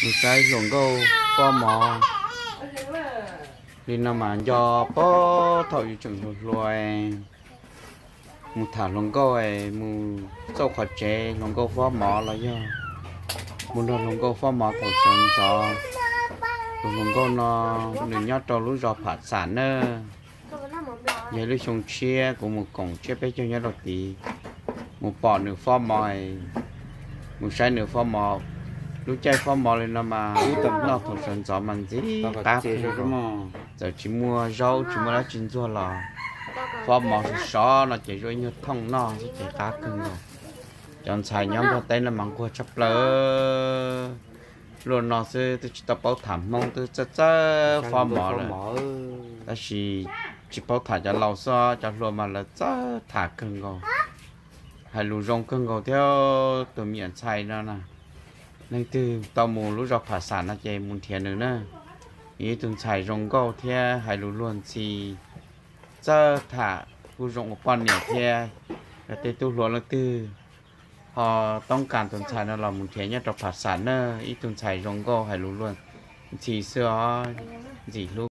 Mus saib hluas nkauj fob mov li no mas nco puag thaum yus tseem hluas hluas, mus tham hluas nkauj, mus txauj qhov tsev hluas nkauj fob mov los yog mus nrog hluas nkauj fob mov thaum sawv ntxov. Tus hluas nkauj no nws nyob rau lub zos Pham Xam na. Yog lub xyoo tshiab kuv mus koom tsiab peb caug nyob rau tid, mus pom nws fob mov, mus saib nws fob mov. Lub caij fob mov li no mas noj thaum sawv ntxov mas ntxim qab kawg. Txawm tsis muaj zaub tsis muaj dab tsi ntxuag los fob mov sov sov no ces zuaj ib nyuag thooj noj xwb ces qab kawg nkaus. Cov ntxhais nyob Nplog teb no mas nquag tshaj plaws, luaj no xwb twb tsis tau paub tham Hmoob twb txawj txawj fob mov lawm. Tab sis tsis paub tham cov laus xwb, cov hluas mas lawv txawj tham kawg nkaus, hais lus zoo kawg nkaus thiab. Tus me nyuam ntxhais no na, leej twg tau mus lub zos Pham Xam no ces mus nrhiav nws na. Nws ib tug ntxhais zoo nkauj thiab hais lus luag ntxhi, txawj tham, kuj zoo ua poj niam thiab. Yog tej tub hluas leej twg ho toob kas tus ntxhais no los mus nrhiav nyob rau Pham Xam na, ib tug ntxhais zoo nkauj hais lus luag ntxhi xwb os, ntxim hlub.